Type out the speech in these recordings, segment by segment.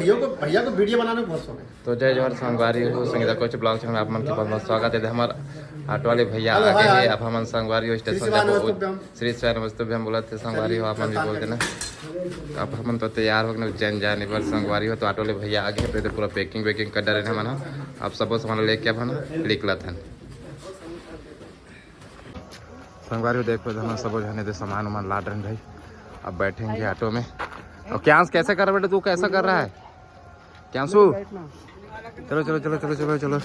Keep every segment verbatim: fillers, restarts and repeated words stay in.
भैया को, भैया को वीडियो बनाने में बहुत शौक है। तो जय जोहार संगवारी हो, संगीता कोच ब्लॉग चैनल आप मन के बहुत बहुत स्वागत है। हमार ऑटो वाले भैया आ गए हैं। अब हमन संगवारी हो स्टेशन जाबो। श्री शिवाय नमस्तुभ्यम बोलत हे संगवारी हो, आप मन भी बोल देना। अब हमन तो तैयार हो गए उज्जैन जाने बर संगवारी हो। तो ऑटो वाले भैया आ गए हैं, तो पूरा पैकिंग वैकिंग कर डारे हमन ह। अब सबो सामान लेके अब हम निकलत हन। संगवारी हो, देख लो, हमन सबो झने दे सामान उमान लाद रहे हैं भाई। अब बैठेंगे ऑटो में। और क्यांश, कैसे कर रहा बेटा, तू कैसा कर रहा है क्यांशु? चलो, चलो, चलो, चलो, चलो, चलो।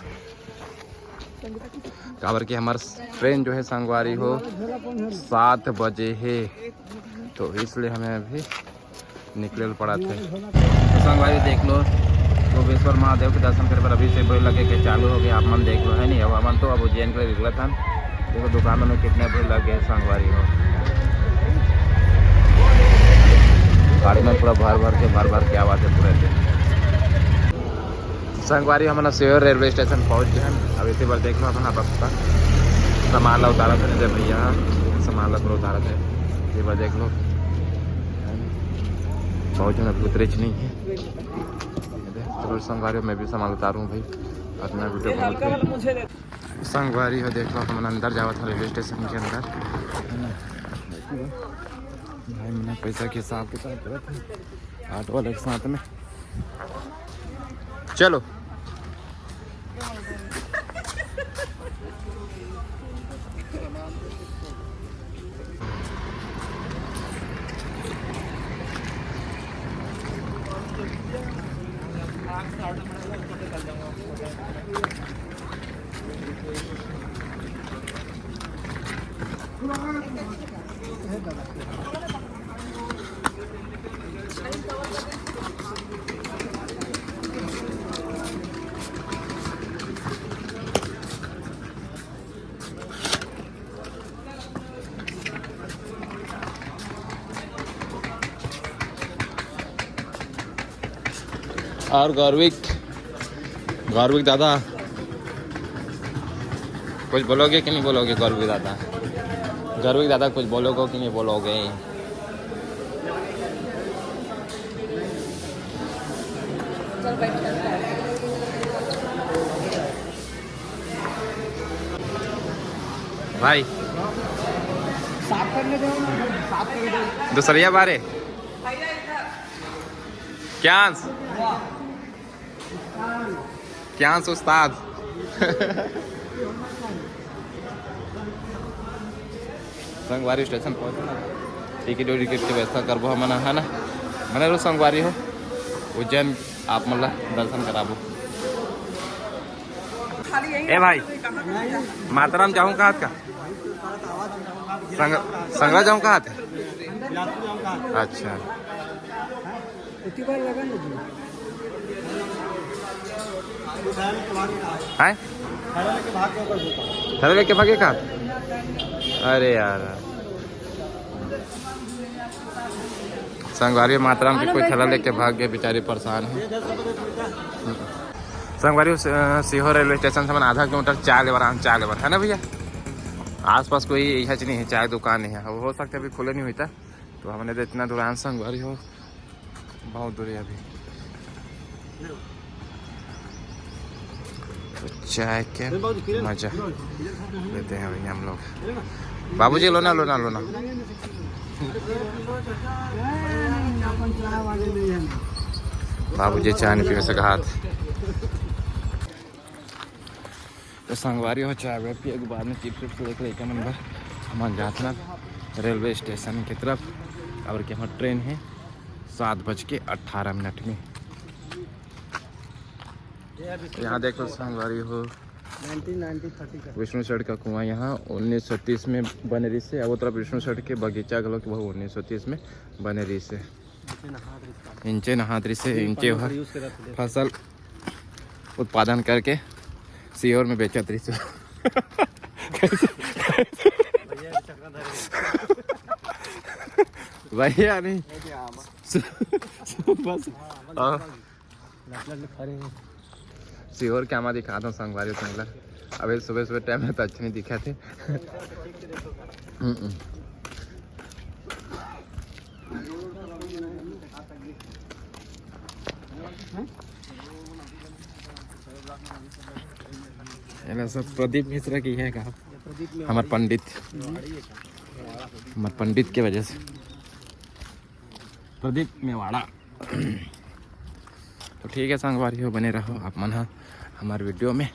काबर कि हमार ट्रेन जो है संगवारी हो सात बजे है, तो इसलिए हमें अभी निकले पड़ा थे। तो संगवारी देख लो, गोपेश्वर महादेव के दर्शन करे बर अभी से भीड़ लगे के चालू हो गए। आप मन देख लो, है नहीं? अब हमन तो अब उज्जैन के लिए निकलत हन। देखो दुकानों में कितने भीड़ लग गए संगवारी हो। गाड़ी में पूरा भर भर के, भर भर के आवाज है पूरे दिन। संगवारी हमन सीहोर रेलवे स्टेशन पहुंच गए हैं। अब इसी बार देख लो अपन आप सबका सामान ला उतारा थे, जब भैया सामान ला पूरा उतारा थे। ये बार देख लो, बहुत जन अभी उतरे च नहीं है। चलो संगवारी, मैं भी सामान उतारूँ भाई, अपना वीडियो बहुत है। संगवारी हो, देख लो, हमन अंदर जावत हन रेलवे स्टेशन के अंदर, है ना? भाई, मैंने पैसा के हिसाब किताब करत है ऑटो वाले के साथ में। चलो। और गौरविक, गौरविक दादा, कुछ बोलोगे कि नहीं बोलोगे? गौरविक दादा, गौरविक दादा, कुछ बोलोगे कि नहीं बोलोगे? भाई, साफ करने दो ना, साफ कर दो। दूसरिया बारे। क्यांश, क्यांश उस्ताद। संगवारी स्टेशन पहुंचे ना, टिकट विकेट के व्यवस्था करबो हमन, है ना? बने रहो संगवारी हो, उज्जैन आप मन ला दर्शन कराबो। ए भाई, माताराम जाहूँ कहा का? संग-, संगरा जाहूँ कहा था? अच्छा। हैं? थैला लेके भागे का? अरे यार, संगवारी माताराम के कोई थैला लेके भाग गए, बेचारी परेशान है। संगवारी, अ, सीहोर रेलवे स्टेशन से मन आधा किलोमीटर चाय लेबर आन, चाय लेबर, है ना भैया? आसपास कोई यह नहीं है, चाय दुकान नहीं है, हो सकता है अभी खुले नहीं हुई था, तो हमने तो इतना दूर आन संगवारी हो। बहुत दूर है अभी। तो चाय के मजा लेते हैं भैया हम लोग। बाबूजी, लो ना, लो ना, लो ना। बाबूजी चाय नहीं पीवे से कहा। तो संगवारी हो, चाय वाय पिए के बाद में चिप्स उप्स लेके, लेके मन बर हमन जात ना रेलवे स्टेशन की तरफ। और कि हमार ट्रेन है सात बज के अट्ठारह मिनट में। यहाँ देखो संगवारी हो, विष्णु सेठ का कुआं यहाँ उन्नीस सौ तीस में बने रहिस हे। अब वो तरफ विष्णु सेठ के बगीचा घलो, वो उन्नीस सौ तीस में बने रहिस हे। इंचे नहात रहिस हे, इंचे ओहर फसल उत्पादन करके सीहोर में बेचत रहिस हे। भैया नहीं, बस, हाँ। सीहोर के आमा दिखात हूँ संगवारी हो तुमन ला। अबे सुबह सुबह टाइम है तो अच्छा नहीं दिखा थे। हम्म। एला सब प्रदीप मिश्रा की है का? हमर पंडित, हमर पंडित के वजह से प्रदीप मेवाड़ा। तो ठीक है संगवारी हो, बने रहो आप मन ह हमर वीडियो में।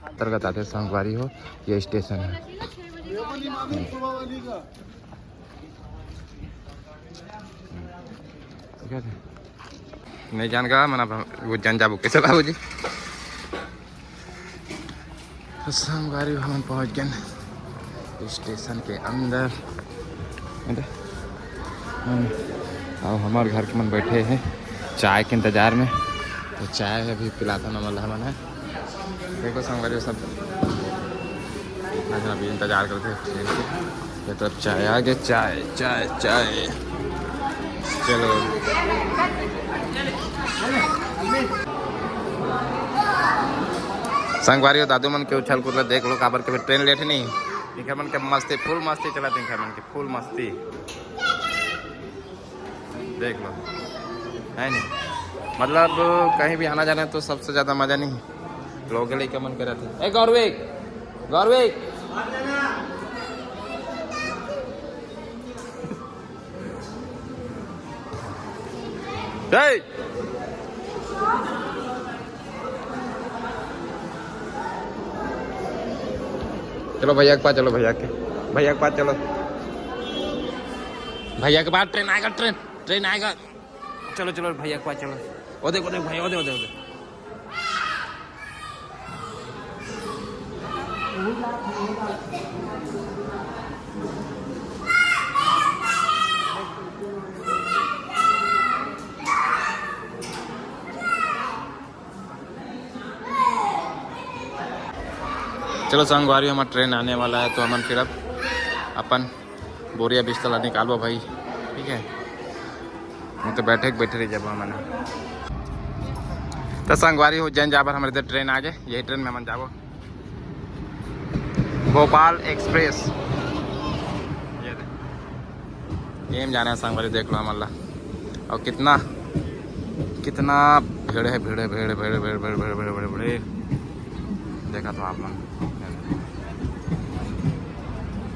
अंतर्गत आते संगवारी हो, ये स्टेशन है। ठीक है। नहीं जान का मना, वो जान जाबो कैसे बाबूजी। तो संगवारी हो, हमन पहुंच गए स्टेशन के अंदर। अरे, हम, अब हमारे घर के मन बैठे हैं चाय के इंतजार में। तो चाय अभी पिलाता ना वाला हमन है। देखो संगवारी हो, सब इतना जन अभी इंतजार करते हैं ट्रेन के। ये तरफ चाय आ गए, चाय, चाय, चाय। चलो संगवारी हो, दादू मन के उछल कूद ला देख लो, काबर के ट्रेन लेट नहीं। इनकर मन के मस्ती, फुल मस्ती चला, इनकर मन के फुल मस्ती। देख लो, है नहीं? मतलब कहीं भी आना जाना तो सबसे ज्यादा मजा नहीं, लोग लइका मन करत है। ए गौरविक, गौरविक, ए! चलो भैया के पास, चलो भैया के, भैया के पास चलो, भैया के पास ट्रेन आएगा, ट्रेन, ट्रेन आएगा। चलो चलो भैया के पास चलो। ओ देखो, ओ देखो भैया, ओ देखो, ओ देखो, ओ देखो। चलो संगवारी, हमारा ट्रेन आने वाला है, तो हमन फिर अब अपन बोरिया बिस्तर ला निकालबो भाई, ठीक है। नहीं तो बैठे के बैठे रह जाबो हमन। तो संगवारी हो, उज्जैन जाबर हमारे इधर ट्रेन आ गए, यही ट्रेन में हमन जाबो, भोपाल एक्सप्रेस। ये दे। एम जाने संगवारी, देख लो हमन ला। और कितना, कितना भीड़ है, भीड़ है, भीड़, भीड़, भीड़, भीड़, भीड़, भीड़, भीड़, भीड़। देखा तो आप मन,